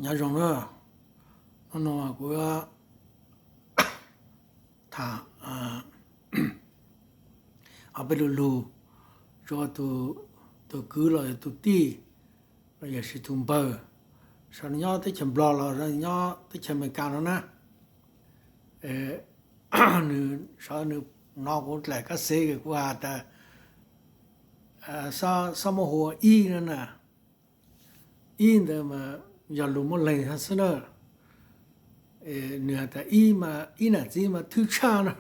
Nyob zoo na, hnub no kuv tham ob peb lo lus rau tus kwv los yog tus tij los yog sis tus npawg, sav nyob teb chaws Nplog los nyob teb chaws Amelikas no na. Nws sav nws hnov kuv dlaim kab xev kuv has tas xob muab hu ua Ib no na. Ib ntawd mas yog lus muab leeg xwb na. Nws has tas Ib mas Ib nam txiv mas thwj tshaj no.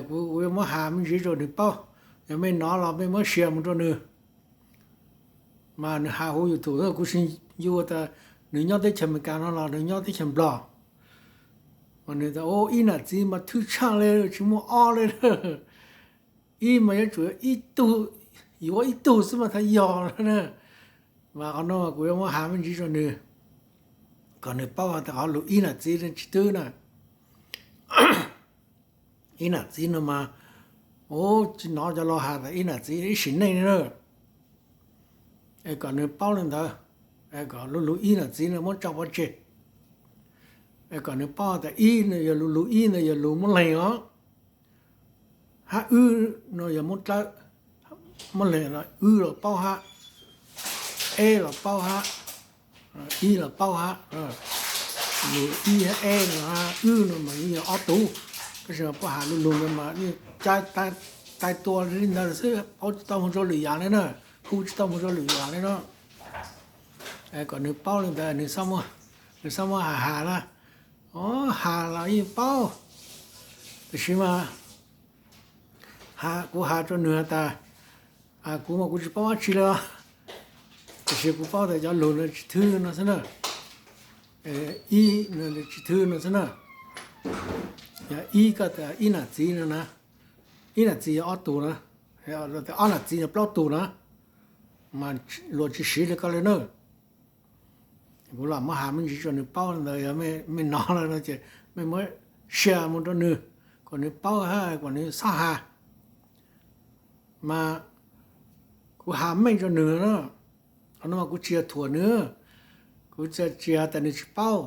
Kuv yuav muab has me ntsis rau nws paub, yog mej hnov los mej muab share mus rau nws. Mas nws has huv YouTube, kuv tsis yuav tas nws nyob teb chaws Amelikas no los nws nyob teb chaws Nplog. Mas nws tas Ib nam txiv mas thwj tshaj li, tsis muaj ob li. Ib mas yuav tsum ib tug, yuav ib tug xwb mas thiaj yog na. Mas qhov no kuv yuav muab has me ntsis rau nws, kom nws paub tas qhov lus Ib nam txiv tsis thwj na. Ib nam txiv no mas, tsis hnov cov laus has tas Ib nam txiv ib sim neej li na. Es kom nws paub li ntawd, kom lub lus Ib nam txiv no muab tso pov tseg. Es kom nws paub tas Ib no yog lus, lus Ib ntawd yog lus muab leeg os. Hab Wb no yog muab dlawb, muab leeg, Wb los paub hab, Eb los paub hab, Ib los paub hab. Lus Ib hab Eb no hab Wb no mas yeej yog ob tug, tab sis mas puab has lus lus ntawd mas yeej cab tais tua li ntawd xwb, paub tsis tau mus rau lwm yam li na, hu tsis tau mus rau lwm yam li no. Kom nws paub li ntawd, nws xob muab has has na. Has los yeej paub, tab sis mas kuv has rau nws has tas kuv mas kuv tsis paub dab tsi li os, tab sis kuv paub tas cov lus no tsis thwj no xwb na. Ib no tsis thwj no xwb na. Yog Ib, koj tas Ib nam txiv no na, Ib nam txiv yog ob tug na, ob nam txiv yog plaub tug na, mas luag tsis siv li koj li na. Kuv los muab has me ntsis rau nws paub li ntawd, yog mej hnov lawm no ces mej muab share mus rau nws, kom nws paub hab kom nws xob has. Mas kuv has meej rau nws na, qhov no mas kuv tsis yog thuam nws, kuv tsis has tas nws tsis paub.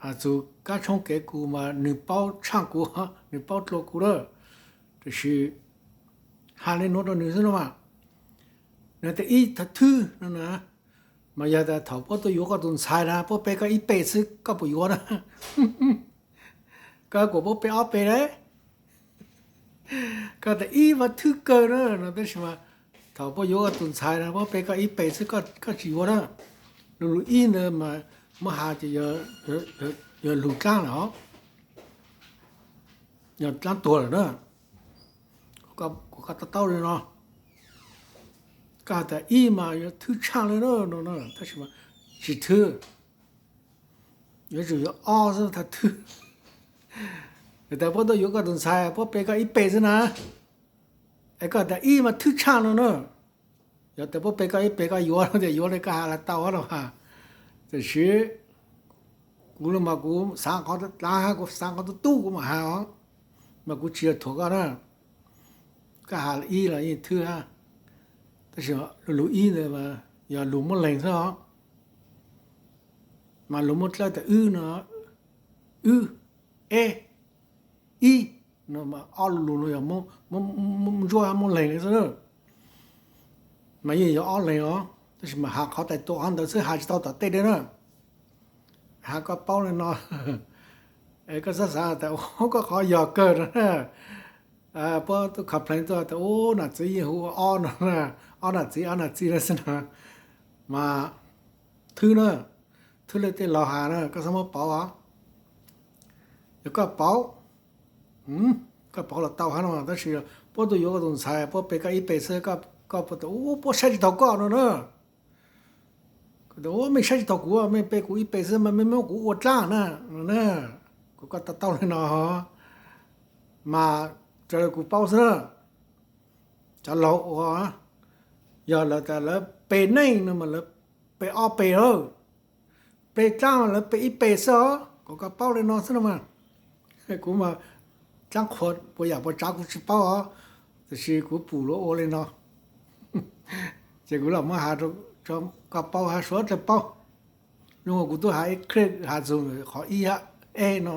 Txug kab tshoob kev kuv mas nws paub tshaj kuv, nws paub dlua kuv lawm, tab sis has li nuav rau nws xwb no mas. Nws tas Ib thwj no na, mas yog tas thaum puab tuaj yuav koj tus ntxhais na puab pe koj ib pe xwb koj puas yuav na? Koj kuas puab pe ob pe lawm. Koj tas Ib mas thwj kawg na no, tab sis mas thaum puab yuav koj tus ntxhais na puab pe koj ib pe xwb koj tsis yuav na. Lus lus Ib ntawd mas muab has ces yog lus dlaab lawm os, yog dlaab tuag lawm na. Kuv koj to taub li no, koj has tas Ib mas yog thwj tshaj li no, tab sis mas tsis thwj, yuav tsum yog ob xwb thiaj thwj. Yog tas puab tuaj yuav koj tus ntxhais puab pe koj ib pe xwb na, es koj tas Ib mas thwj tshaj no na. Yog tas puab pe koj ib pe koj yuav no tias yuav li koj has los tau los has, tab sis kuv los mas kuv xaav qhov dlaab hab kuv xaav qhov tub tub kuv mam has os, mas kuv tsis yog thuam koj na. Koj has ib los yeej thwj hab, tab sis lus Ib ntawd mas yog lus muab leeg xwb os. Mas lus muab dlawb tas Wb no, Wb, Eb, Ib no mas ob lus lus no yog muab ntsuab hab muab leeg li xwb na. Mas yeej yog ob leeg os, tab sis mas has qhov tais tua qhov ntawd xwb has tsis tau tom tej li na. Has koj paub li no, koj xav xav tas ua koj qhov yog kawg no na. Puab tuaj complain tuaj tas ub nam txiv yeej hu ua ob no, ob nam txiv ob nam txiv no xwb no. Mas thwj na, thwj li tej laus has na koj xav muab pauv os. Yog koj pauv, koj pauv los tau hab no, tab sis puab tuaj yuav koj tus ntxhais puab pe koj ib pe xwb, koj puas tas ub puab saib tsis taus koj no na. Koj tas ub mej saib tsis taus kuv, mej pe kuv ib pe xwb mas mej muab kuv ua dlaab na no na. Kuv koj to taub li no, mas raws li kuv paub xwb na. Cov laug ua, yog lawv tas lawv pe neej no mas lawv pe ob pe lawm, pe dlaab mas lawv pe ib pe xwb os, kuv koj paub li no xwb no mas. Kuv mas dlaab qhuas puas yam puas tsav kuv tsis paub os, tab sis kuv pum luag ua li no, ces kuv los muab has rau koj paub hab suav dlawg paub. Zoo kuv tub has ib qhia has txug qhov ib hab e no,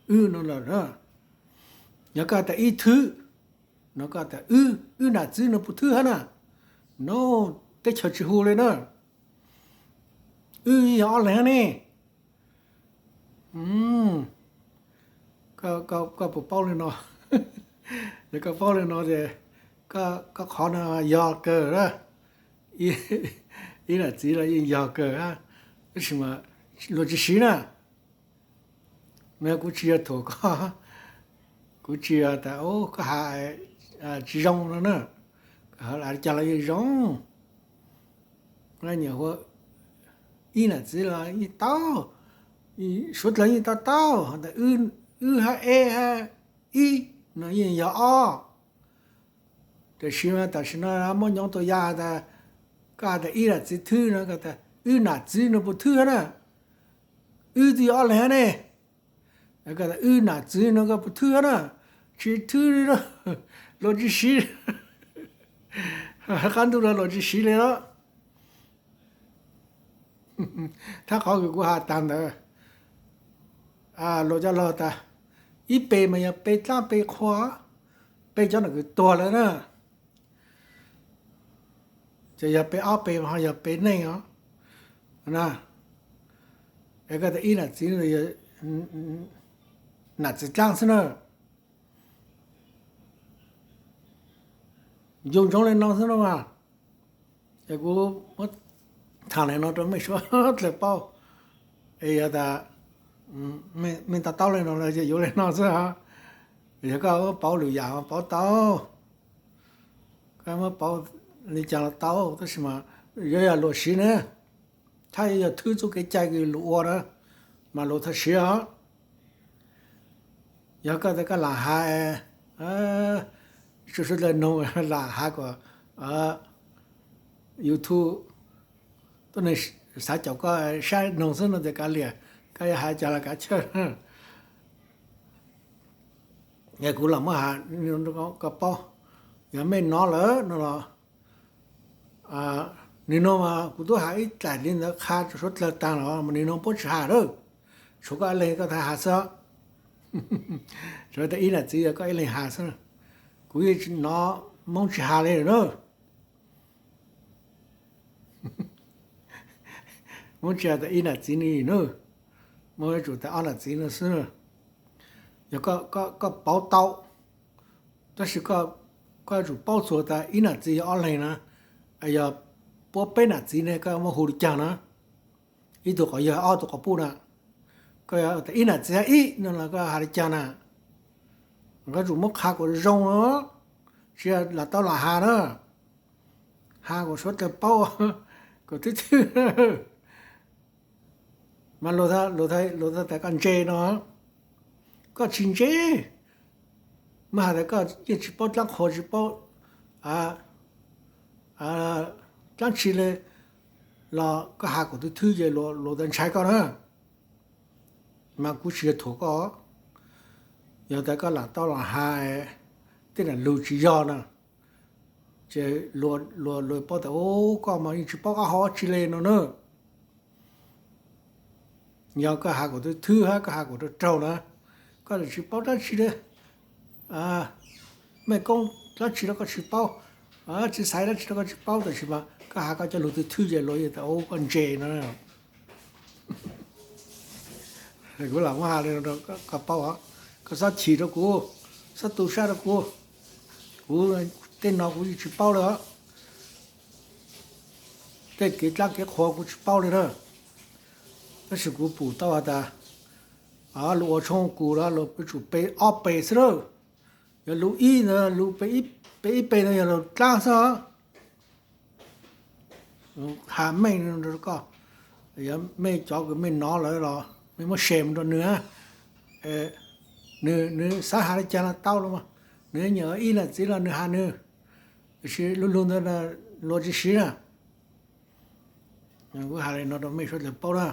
wb no lawm na. Yog koj has tas ib thwb no, koj has tas wb, wb nam txwv no puas thwb hab na? No, teb chaws tsis hu li na. Wb yog ob leeg hab ne. Koj puas paub li no? Yog koj paub li no ces koj qhov no yog kawg na. Ib nam txwv los yeej yog kawg, tab sis mas luag tsis siv na. Kuv tsis yog thuam koj, kuv tsis yog tas koj has tsis zoo no na. Cas los yeej zoo. Nyiam hu ib nam txwv los yeej tau, suav dlawg yeej tau tau tas wb hab e hab ib no yeej yog ob. Tiam sis mas tam sim no muab nyob tua ya tas koj has tas ib nam txwv thwb no, koj tas wb nam txwv no puas thwb hab na? Wb twb yog ob leeg hab ne. Koj tas wb nam txwv no koj puas thwb hab na? Tsis thwb li na, luag tsis siv. Qab ntuj no luag tsis siv li na. Thab qhov kws kuv has tag ntawd, luag cov laug tas ib pe mas yog pe dlaab pe qhua, pe cov nam kws tuag lawm na. Ces yog pe ob pe mas ho yog pe neej os na. Es koj tas ib nam txwv no yog nam txwv dlaab xwb na. Yus ntsoov li no xwb no mas. Es kuv muab tham li no rau mej suav dlawg paub. Es yog tas mej to taub li no lawm ces yuav li no xwb os. Yog koj muab pauv lwm yam paub tau, koj muab pauv li cas los tau, tab sis mas yuav yog luag siv na. Thab yuav yog thwb txuj kev cai kws luag ua na, mas luag thov siv os. Yog koj tas koj lam has, tsuas suav dlawg noog lam has kom YouTube tuab neeg xav caum koj saib noog xwb no ces kav liam, koj yuav has cas los kav chawj. Kuv los muab has koj paub, yog mej nov lawm no los, nim no mas kuv tub has ib dlaim li ntawd qha rau suav dlawg taag los mas nim no puab tsis has lawm. Tshuav koj ib leeg koj tau has xwb. Tshuav tas ib nam txiv yog koj ib leeg has xwb. Kuv yeej tsis nov Moob tsis has li na. Moob tsis has tas ib nam txiv no na, Moob yuav tsum tas ob nam txiv no xwb. Yog koj pauv tau, tab sis koj yuav tsum paub txuas tas ib nam txiv yog ob leeg na, yog puab peb nam txiv ne koj muab hu li caag na? Ib tug qhov yawg ob tug qhov puj na, koj tas ib nam txiv hab ib no los koj has li caag na? Koj tsum muab qha kom zoo, tsis yog lam tau lam has na. Has kom suav dlawg paub, kom thwb thwb. Mas luag tas koj ntse no, koj tsis ntse. Mas has tas koj yeej tsis paub dlaab qhua tsis paub dlaab tsi le los koj has kom thwb thwb ces luag tas ntshai koj na. Mas kuv tsis yog thuam koj, yog tas koj lam tau lam has tej nam lug tsis yog na, ces luag, luag paub tas koj mas yeej tsis paub qab hau dab tsi le no na. Yog koj has kom thwb thwb hab koj has kom raug raug na, koj tsis paub dlaab tsi le, mej koob dlaab tsi los koj tsis paub, txiv xaiv dlaab tsi los koj tsis paub, tab sis mas koj has koj cov lug thwb thwb ces luag tas koj ntse no. Kuv lam muab has li no rau koj paub, koj xob chim rau kuv, xob tu sab rau kuv. Kuv tej no kuv yeej tsis paub li os. Tej kev dlaab kev qhua kuv tsis paub li na. Tab sis kuv pum tau has tas luag ua tshoob kws los luag yuav tsum pe ob pe xwb lawm. Yog lug ib ntawd, lug pe ib pe ntawd yog lug dlaab xwb. Has meej rau koj, yog mej cov kws mej nov lawm los mej muab share mus rau nwg, nwg xav has li caag los tau los mas, nwg nyiam ib nam txiv los nwg has nwg, tab sis lug lug ntawd luag tsis siv na. Kuv has li no rau mej suav dlawg paub na.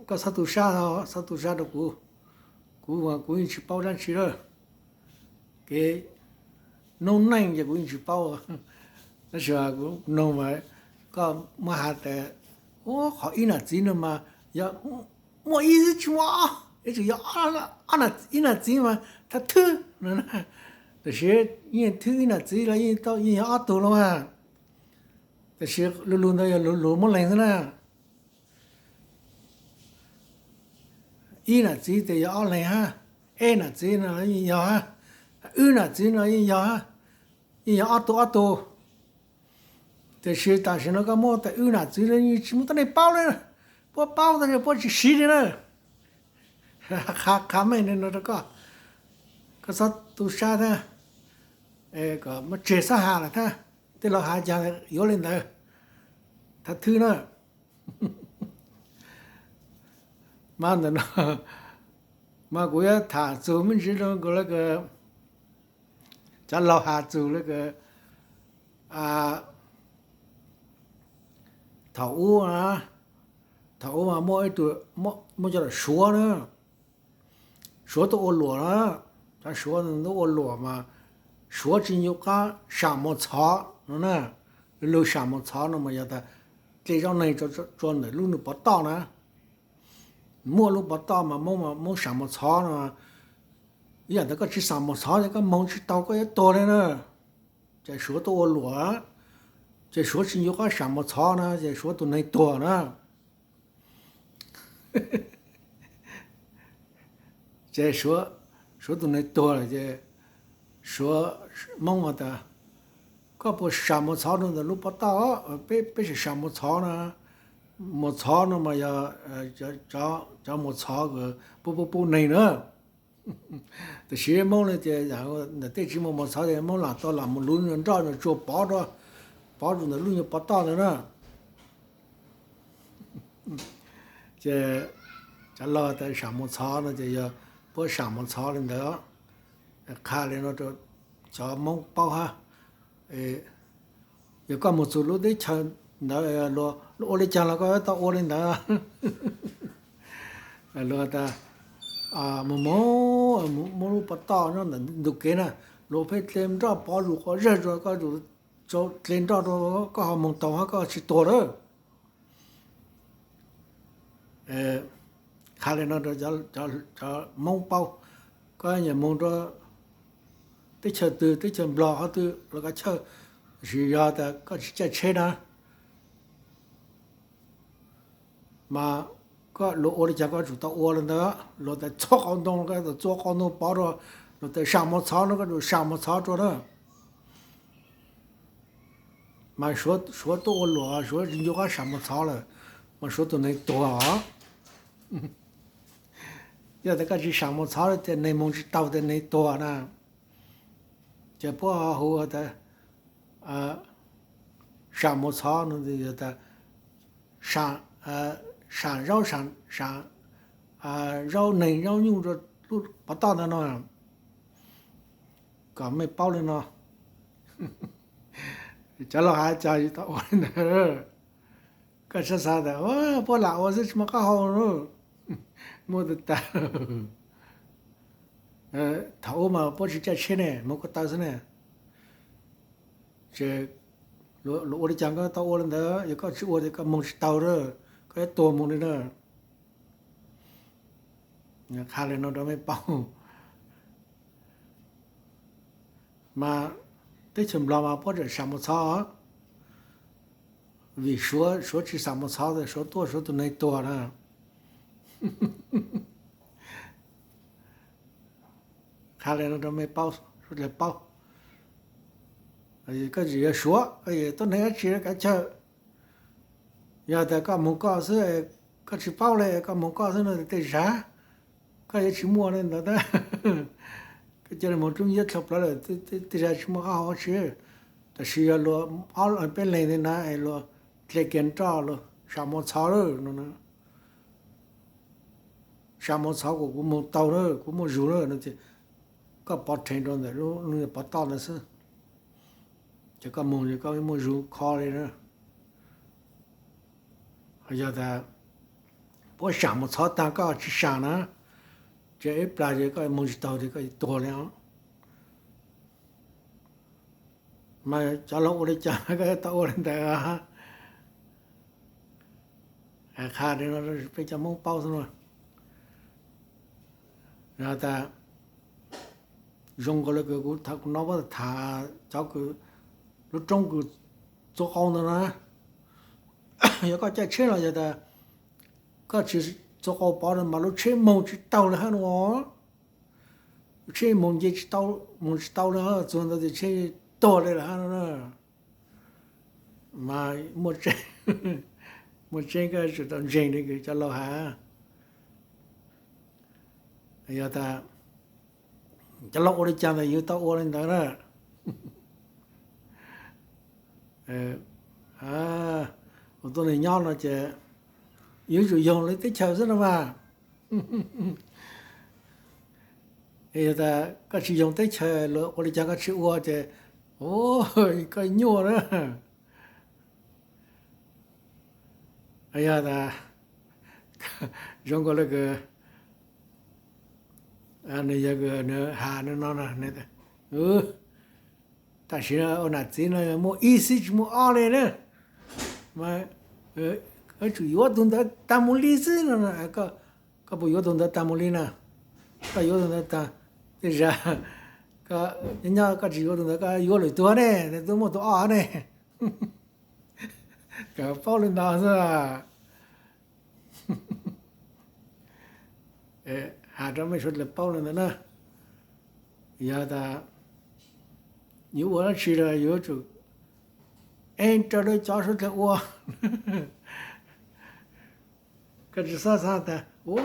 Koj xob tu sab, xob tu sab rau kuv, kuv, kuv yeej tsis paub dlaab tsi lawm. Kev noob neej ces kuv yeej tsis paub, tab sis kuv noog mas koj muab has tas, qhov ib nam txiv no mas yog muaj ib xwb tsis muaj ob, ib txwm yog ib nam txiv mas thab thwb no. Tab sis yeej thwb ib nam txiv los yeej yog ob tug los mas, tab sis lus lus ntawd yog lus lus muab lees xwb na. Ib nam txiv ces yog ob leeg hab, ib nam txiv no yeej yog hab, wb nam txiv no yeej yog hab, yeej yog ob tug ob tug. Tiam sis tam sim no koj muab tas wb nam txiv no yeej tsis muaj tuab neeg paub li, puab paub tab sis puab tsis siv li na. Qha meej li no rau koj, koj txhob tu sab thiab, kom muab tseg txhob has lawm thiab. Tej laus has cas yuav li ntawd, thab thwb na. Mas ntawm no mas kuv yuav tham txug me ntsis rau kuv lawv, cov laus has txug lawv, thaum ub, thaum ub mas muaj ib tug, muaj cov Suav na, Suav tuaj ua luam na, cov Suav tuaj ua luam mas Suav tsis ncu qab sam mos txhov no na. Lug sam mos txhov no mas yog tas dle zaub neeg rua ntawm lub nws pov toj na, muaj lub pov toj mas Hmoob sam mos txhov no. Ib yam ntawd koj tsis sam mos txhov ces koj moog tsis tau koj yuav tuag li na. Ces Suav tuaj ua luam, ces Suav tsis ncu qab sam mos txhov na ces Suav tus neeg tuag na. Ces Suav tus neeg tuag lawm ces Suav, Hmoob has tas, koj puas sam mos txhov rua ntawm lub pov toj? Peb, peb tsis sam mos txhov na. Mos txhov no mas yog cov mos txhov pub pub pub neeg na. Tab sis Hmoob no ces ntawm tej tsis muaj mos txhov ces Hmoob lam tau lam mus luv nyuag nroj nyuag tsua pov, pov rau ntawm lub nyuag pov toj ntawd na. Ces cov laus tas sam mos txhov no ces yog puab sam mos txhov li ntawd. Qha li no rau cov Hmoob paub hab, yog koj mus txug lub teb chaws ntawd, luag ua li caag los koj yuav tau ua li ntawd. Luag tas, mus, mus muab lub pov toj nyob ntawm ntug kev na, luag pheej dle nroj pov zuj quas zawg rua koj, dle nroj rua koj ho moog taug hab koj tsis tuag lawm. Qha li no rau cov Hmoob paub, koj nyuam moog rua teb chaws twg teb chaws Nplog qhov twg los koj chawj, tab sis yog tas koj tsis caij tsheb na, mas koj luag ua li cas koj tsum tau ua li ntawd. Luag tas txua qau ntoo koj txua qau ntoo pov rua, luag tas sam mos txhov no koj tsum sam mos txhov rua na. Mas Suav tuaj ua luam, Suav tsis ncu qab sam mos txhov lawm, mas Suav tus neeg tuag os. Yog tas koj tsis sam mos txhov tias neeg moog tsis tau tias neeg tuag na. Ces puab hu tas sam mos txhov no tas sam zaub, zaub neeg zaub nyuj rua lub pov toj ntawd no. Kom mej paub li no, cov laus has cas tau ua li ntawd. Koj txhob xav tas puab lam ua xwb tsis muaj qab hau. Muaj tag tag. Thaum ub mas puab tsis caij tsheb ne, moog ko taw xwb ne. Ces luag ua li cas koj tau ua li ntawd, yog koj tsis ua ces koj moog tsis tau, koj yuav tuag moog li na. Qha li no rau mej paub. Mas teb chaws Nplog mas puab tseem sam mos txhov, vim Suav, Suav tsis sam mos txhov tas Suav tuaj Suav tus neeg tuag na. Qha li no rau mej paub, suav dlawg paub. Koj tsis yog Suav, koj yog tuab neeg dab tsi kav chawj. Yog tas koj moog koj xwb, koj tsis paub li, koj moog koj xwb no tej zag koj yuav tsis muaj li ntawd tab. Koj cia li moog rub nyiab dlhau plawv lawm, tej zag tsis muaj qab hau dab tsi. Tab sis yog luag ob peb leeg li na es luag dle kiag nroj los sam mos txhov lawm no, sam mos txhov kom kuv moog tau na, kuv muaj zug na no ces koj pov rhees rau ntawm lub pov toj ntawd xwb, ces koj moog ces koj muaj zug kho li na. Yog tas puab sam mos txhov taag koj tsis sam na, ces ib plag ces koj moog tsis taug ces koj tuag li os. Mas cov laug ua li cas koj tau ua li ntawd. Qha li no peb cov Hmoob paub xwb no. Yog tas zoo nkaus li kuv no, tham cov kws lub roob kws txua qau ntawd na, yog koj caij tsheb los yog tas koj tsis txua qau pov mas lub tsheb moog tsis taug li hab no. Lub tsheb moog nce, moog tsis tau li, txug ntawd ces tsheb tuag li lawm hab no. Mas muaj tseeb koj tsum tau ntseeg li cov laug has. Yog tas cov laug ua li cas ntawd yus tau ua li ntawd na. Ua tuab neeg nyob no ces yuav tsum yoog lawv teb chaws xwb no mas. Yog tas koj tsis yoog teb chaws, luag ua li cas koj tsis ua ces koj nyuaj na. Yog tas zoo nkaus li kws nws yog nws has no no, tam sim no ua nam txiv no muaj ib xwb tsis muaj ob li na. Mas tsum yuav tug ntawd tag mus li xwb no. Koj puas yuav tug ntawd tag mus li na? Koj yuav tug ntawd tag, tej zag nyob nyob koj tsis yuav tug ntawd koj yuav lwm tug ne, twb muaj tug ob ne. Kom paub li ntawd xwb. Has rau mej suav dlawg paub li ntawd na. Yog tas yuav ua dab tsi los yuav tsum es raws li cov suav dlawg ua. Koj tsis xob xav tas kuv,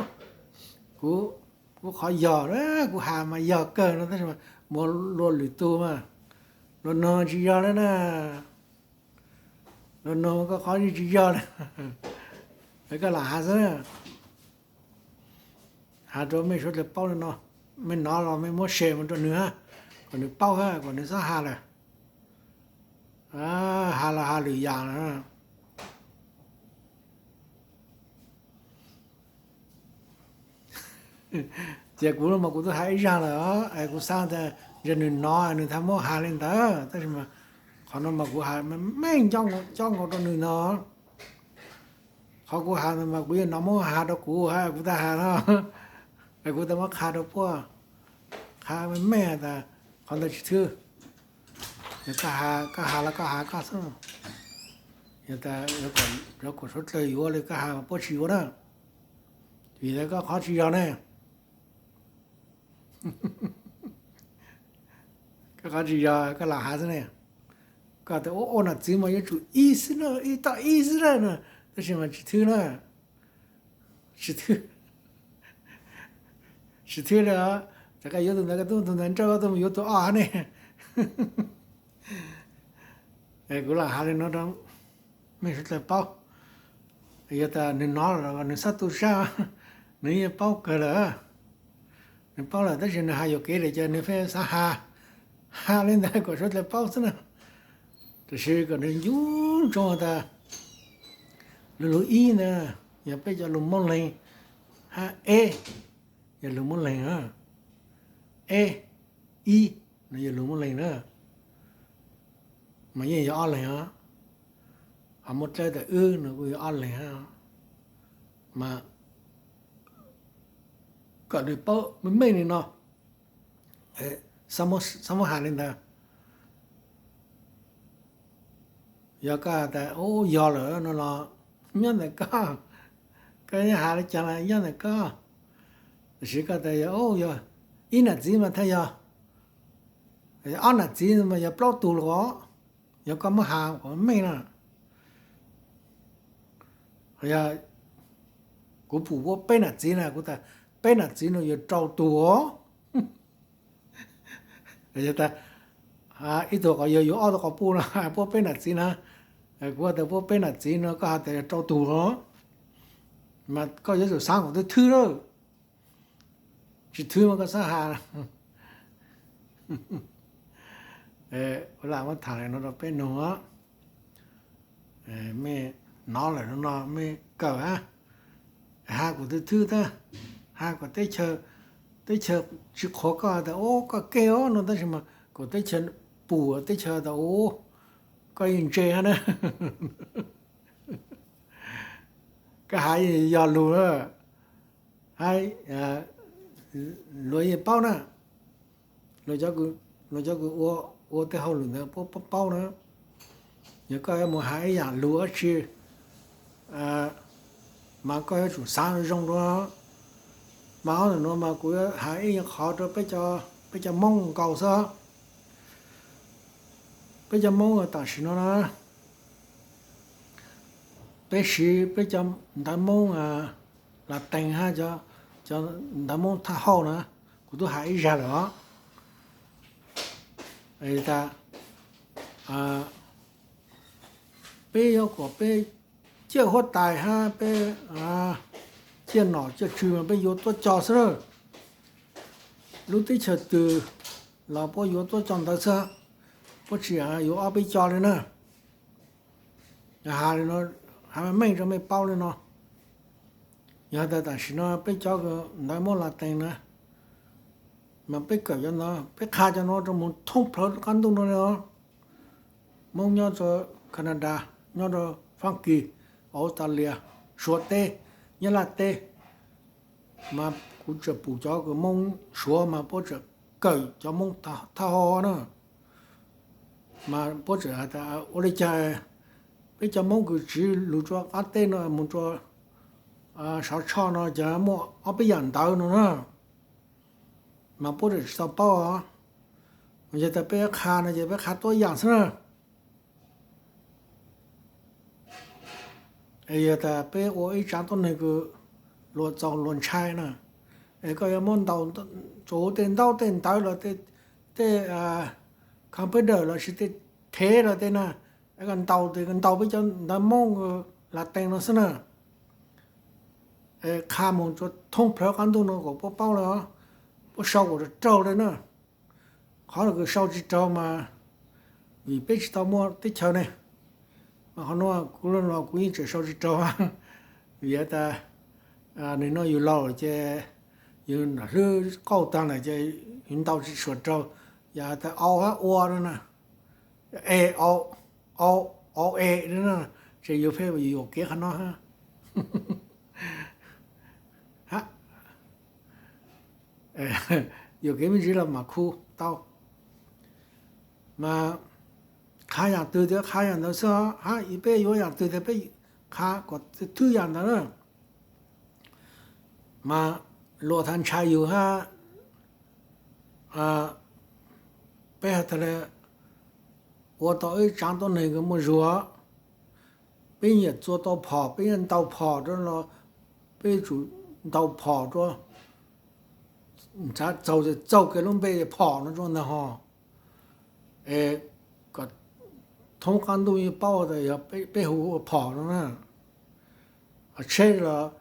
kuv qhov yog, kuv has mas yog kawg no tab sis mas muaj luag lwm tug mas luag noog tsis yog li na. Luag noog koj qhov yeej tsis yog li. Koj lam has xwb. Has rau mej suav dlawg paub li no, mej hnov los mej muab share mus rau nws hab, kom nws paub hab kom nws txhob has lawm. Has los has lwm yam lawm. Ces kuv mas kuv twb has ib zag lawm, kuv xav tas yog nws hnov nws thiaj muab has li ntawd, tab sis mas qhov no mas kuv has meej meej coj nkaus rau nws no. Qhov kuv has mas kuv yeej hnov muab has rau kuv hab kuv tau has no, es kuv tau muab qha rau puab, qha meej meej tas qhov ntawd tsis thwb. Yog koj has los koj has koj xwb, yog tas yuav kom suav dlawg yuav li koj has mas puab tsis yuav na, vim koj qhov tsis yog ne. Koj qhov tsis yog koj lam has xwb ne. Koj tas ua ua nam txiv mas yuav tsum ib xwb na, ib toj ib xwb na no, tab sis mas tsis thwb na, tsis thwb, tsis thwb li. Txawm koj yuav tus ntawd koj tub tus ntawd nrauj koj tuaj mus yuav tus ob hab ne. Kuv lam has li no rau mej suav dlawg paub. Yog tas nws hnov los nws txhob tu sab, nws yeej paub kawg lawm. Nws paub lawm tab sis nws has yuam kev lawm ces nws pheej xav has, has li ntawd kom suav dlawg paub xwb na. Tab sis kom nws ncu ntsoov tas lub lub ib ntawd yog peb cov lus Moob Leeg, hab e yog lus Moob Leeg na, e, ib no yog lus Moob Leeg na, mas yeej yog ob leeg os. Ho muaj dlawb tas wb no kuj yog ob leeg hab. Mas kom nws paub meej meej li no, txhob muab has li ntawd. Yog koj tas ub yog lawm no los nyob ntawm koj, koj nyob has li cas los nyob ntawm koj. Tab sis koj tas yog ub yog ib nam txiv mas thiaj yog, ob nam txiv mas yog plaub tug los, yog koj muab has kom meej na. Yog kuv pum puab peb nam txiv na, kuv tas peb nam txiv no yog rau tug os. Yog tas ib tug qhov yog yus ob tug qhov puj no puab peb nam txiv na, kuv has tas puab peb nam txiv no koj has tas yog rau tug os, mas koj yuav tsum xav kom twb thwb lawm. Tsis thwb mas koj xav has. Lam muab tham li no rau peb noog os. Mej hnov lawm no no mej kawm a, has kom twb thwb tag, has kom teb chaws, teb chaws tsis qhuas koj tas ub koj keg os no tab sis mas kom teb chaws pum teb chaws tas ub koj yeej ntse hab na. Koj has yog lus na, hais luag yeej paub na, luag cov kws ua tej hauj lwm ntawd paub paub na. Yog koj yuav mus has ib yaam lug dab tsi mas koj yuav tsum xaav zoo dua. Mas ob ntawm nuav mas kuv yuav has ib qhov rua peb cov Moob nkaus xwb. Peb cov Moob tam sim no na, peb siv peb cov ntawv Moob Latees hab cov ntawv Moob thaj hauj na, kuv tub has ib zag lawm os. Tas peb yuav kom peb ciaj huab tais hab peb ciaj nom ciaj tswv mas peb yuav tuab cog xwb na. Lub teb chaws twg los puab yuav tuab cog ntawd xwb, puab tsis yuav ob peb cog li na. Yog has li no, has meej meej rua mej paub li no. Yog tas tam sim no peb cov ntawv Moob Latees na, mas peb kawm cov ntawd, peb qha cov nuav rua moog thoob plawg qab ntuj nuav li os. Moob nyob rua Canada, nyob rua Faab Kis, Australia, Suav teb, Nyab Laj teb, mas kuv tseem pum cov kws Moob Suav mas puab tseem kawm cov Moob thaj hauj na. Mas puab tseem has tas ua li cas peb cov Moob kws tsiv lug rua qab teb no moog rua Sav Tshoj no ces muaj ob peb yaam ntawv no na, mas puab tseem tsis tau paub os. Yog tas peb qha no ces peb qha tuab yaam xwb na. Es yog tas peb ua ib tsaav tuab neeg kws luag txaus luag ntshai na, es koj yuav muab ntaus tsuas huv tej ntaub tej ntawv los tej computer lossis tej thev los tej na, es koj ntaus tes koj ntaus peb cov ntawv Moob Latees no xwb na. Es qha moog rua thoob plawg qab ntuj no kom puab paub li, puab sau kom raug raug li na. Qhov kws sau tsis raug mas vim peb tsis tau muaj teb chaws ne. Mas qhov nuav kuv los kuv yeej tseem sau tsis raug, vim tas nwg noj yug laug ces yug hlwb qauj taag lawm ces yug ntaus tsis suam raug. Yog tas au hab ua no na, e, au, e no na, ces yug pheej yuam kev qhov no hab. Yuam kev me ntsis los mam khu tau. Mas qha yaam twg tes qha yaam ntawd xwb, hab peb yuav yaam twg tes peb qha kom thwb yaam ntawd na. Mas luag thav ntshaw yug hab, peb has tas le, ua tau ib tsaav tuab neeg kws muaj zug, peb nyiam txua tau phom peb yeej ntaus phom rua los, peb yuav tsum ntaus phom rua, txav txaug txaug kiag lub npe phom no rua ntag ho. Es kom thoob qaab ntuj yeej paub tas yog peb hu ua phom no na. Tsheb los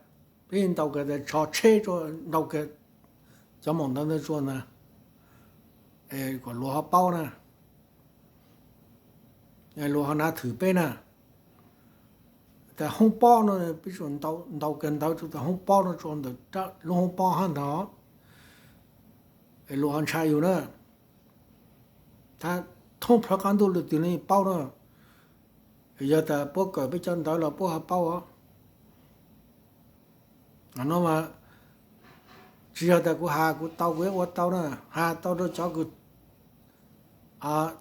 peb yeej ntaus kiag tas tsho tsheb rua, ntaus kiag cov maum ntawv ntawd rua ntag, es kom luag ho paub na, luag ho nav thwm peb na. Tas hoob pob no peb tsum ntaus kiag ntawv rua tas hoob pob no rua ntawm lub hoob pob hab ntag, es luag ho ntshaw yug na. Thab thoob plawg qaab ntuj lwm tus ne paub na. Yog tas puab kawm peb cov ntawv los puab ho paub os. No mas tsis yog tas kuv has kuv tau kuv yuav ua tau na, has tau rau cov kws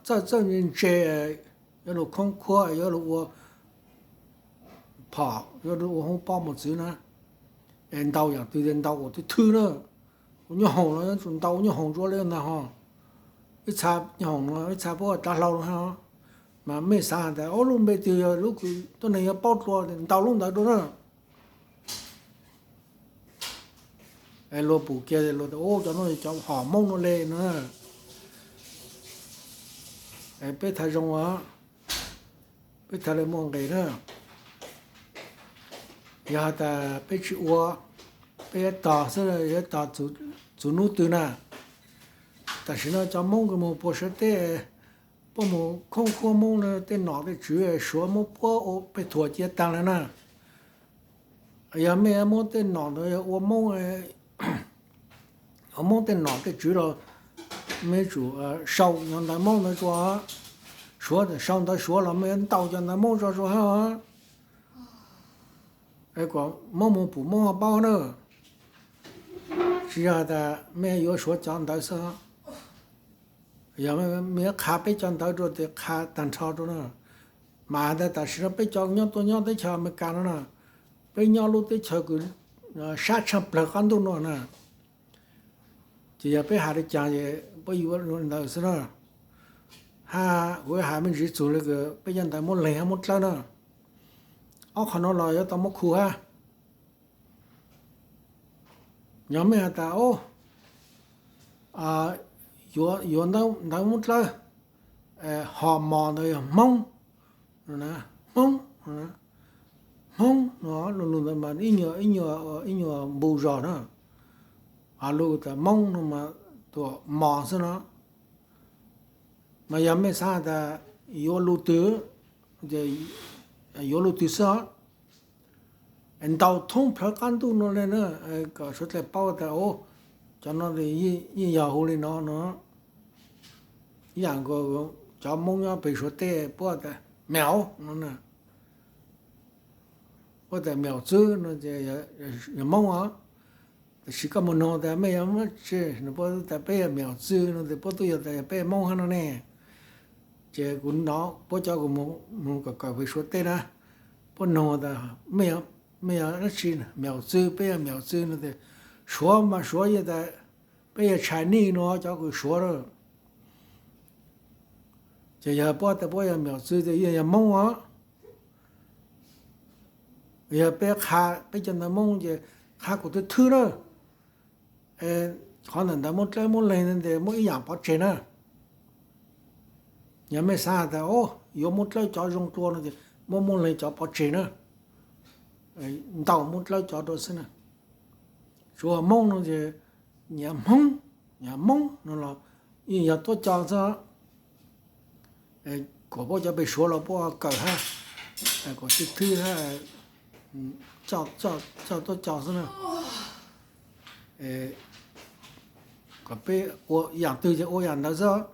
txawj txawj ntse ntse, yuav lug khoob khuab, yuav lug ua phom, yuav lug ua hoob pob mos txwv na. Es ntaus yaam twg tes ntaus kom thwb thwb na. Ua nyob hoom los yuav tsum ntaus ua nyob hoom dua li ntag ho. Ib txha nyob hoom no ib txha puab ua rov hlau no hab, mas mej xaav has tas lub npe twg yog lub kws tuab neeg yuav paub dlua, ntaus lub ntawd dua na. Es luag pum kiag luag tas ub cov no cov hom Moob no le no. Es peb thav zoo os, peb thav le muaj nqis na. Yog has tas peb tsis ua, peb yuav tog xwb, yuav tog txug nub twg na. Tam sim no cov Moob kws moog puag Suav teb, puab moog khoob khuab Moob na, tej nom tej tswv Suav muab puab ua peg thuam cia taag lawm na. Yog mej muab tej nom ntawd ua Moob, ua Moob tej nom tej tswv los mej yuav tsum sau cov ntawv Moob ntawd rua. Suav sau ntawv Suav los mej yuav ntaus cov ntawv Moob rua rua hab. kom Moob mus pum Moob ho paub na. Tsis yog tas mej yuav suav cov ntawv xwb, yog mej yuav qha peb cov ntawv rau tes qha tag nrho rau na. Mas tas tam sim no peb cov nyob tuaj nyob teb chaws Amelikas no na, peb nyob lub teb chaws kws sab tshaj plawg qab ntuj no na, ces yog peb has li cas es puab yuav li ntawd xwb na. Hab kuv hais me ntsis txug li kws peb cov ntawv Moob Leeg hab Moob Dlawb na, ob qho no los yuav tau muab khu hab. Yog mej has tas, yuav ntawv Moob Dlawb, ho mos ntawd yog Hmoob, Hmoob, Hmoob no, lug lug ntawd mas ib nyuag, ib nyuag npu zog na. Ho lug tas Moob no mas tuam mos xwb no. Mas yog mej xav tas yuav lug twg, yuav lug twg xwb os. Ntaus thoob plawg qab ntuj no le na, kom suav dlawg paub tas cov no yeej yog hu li no no. Ib yam nkaus cov Moob nyob pem Suav teb puab tas Meaum no na, puab tas Meaum Txwb no, yog Moob os. Tab sis koj mus noog tas mej yuav muab tsi no, puab tas peb yog Meaum Txwb no tes puab twb yog tas yog peb Moob hab no ne. Ces kuv nov puab cov kws mus kawm kawm pem Suav teb na, puab noog tas mej yog dab tsi, Meaum Txwb, peb yog Meaum Txwb no tes Suav mas Suav yeej tas peb yog Chinese no, cov kws Suav lawm. Ces yog puab tas puab yog Meaum Txwb tes yeej yog Moob os. Yog peb qha peb cov ntawv Moob ces qha kom thwj thwj na. Qhov ntawm ntawv Moob Dlawb Moob Leeg tes muab ib yam pov tseg na. Yog mej xav tas yuav Moob Dlawb cov zoo dlua no tes muab Moob Leeg cov pov tseg na, ntaus Moob Dlawb cov rau xwb na. Suav Moob no ces nyiam Hmoob, nyiam Moob no los yeej yog tuab co xwb. Kom puab cov pem Suav los puab kawm hab, kom thwj thwj hab, coj tuab co xwb na. Kom peb ua yam twg ces ua yam ntawd xwb.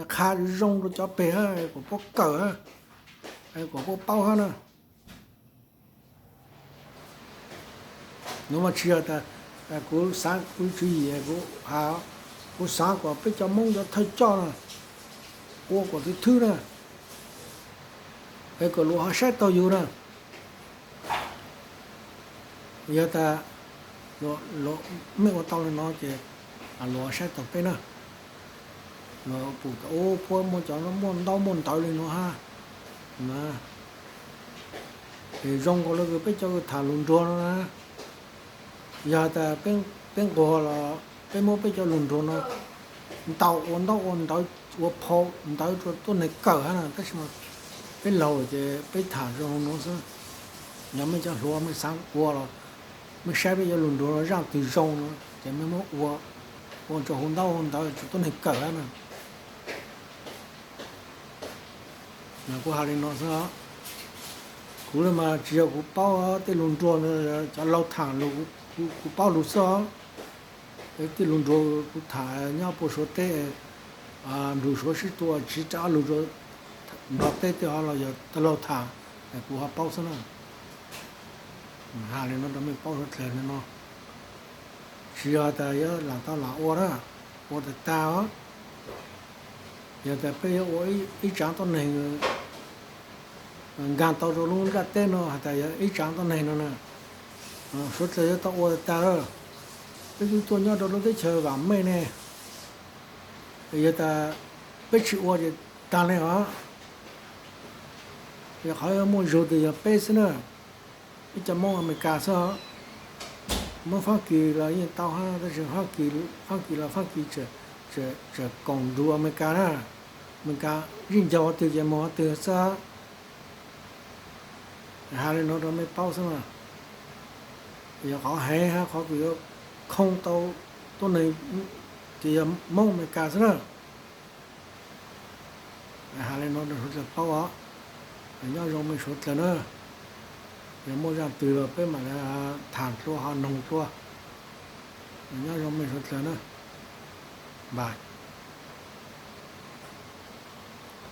Qha zoo rau cov pem hab kom puab kawm hab, kom puab paub hab na. Nuav mas tsis yog tas kuv xaav kuv tswv yim, kuv xaav kom peb cov Moob cov thawj coj na ua kom thwj thwj na, es kom luag ho saib taug yug na. Yog tas mej ua tau li no ces luag ho saib taug peb na. Luag pum tas puab muaj cov muaj ntaub muaj ntawv li no hab. Es zoo nkaus li peb cov tham lus nruag no na, yog tas peb nquag los peb muab peb cov lus nruag no ntaus ua ntaub ua ntawv ua phau ntawv rau tuab neeg kawm hab na, tab sis mas peb laug ces peb tham zoo no xwb. Yog mej cov hluas mej xaav ua los mej saib peb cov lus nruag no zaaj twg zoo no ces mej muab ua, ua rau hu ntaub hu ntawv rau tuab neeg kawm hab na. Kuv has li no xwb, kuv le mas tsis yog kuv paub tej lus nruag, cov laug tham lus, kuv paub lus xwb os. Tej lus nruag kuv tham nyob puag Suav teb, nrug Suav sib tua tsiv rov lug rau Nplog teb tej ho los yog tij laug tham, kuv ho paub xwb na. Has li no rau mej paub suav dlawg li no, tsis yog tas yuav lam tau lam ua na, ua tag tag os. Yog tas peb yuav ua ib tsaav tuab neeg nkaag tau rau lub nplaj teb no has tas yog ib tsaav tuab neeg no na, suav dlawg yuav tau ua tag tag lawm. Peb twb tuaj nyob rau lub teb chaws vam meej ne, yog tas peb tsis ua ces tag li os. Yog qhov yuav muaj zug tes yog peb xwb na, peb cov Moob Amelikas xwb os. Moob Fab Kis los yeej tau hab, tab sis Fab Kis los Fab Kis tseem koom nrug Amelikas na, Amelikas yeej ncaug qhov twg ces mus qhov twg xwb. Has li no rau mej paub xwb mas, yog qhov heev hab qhov kws yuav khoo tau tuab neeg ces yog Moob Amelikas xwb na. Has li no rau suav dlawg paub os. Nyob zoo mej suav dlawg na, yog muaj zaaj twg los peb mam li tham dlua ho noog dlua. Nyob zoo mej suav dlawg na, npaj.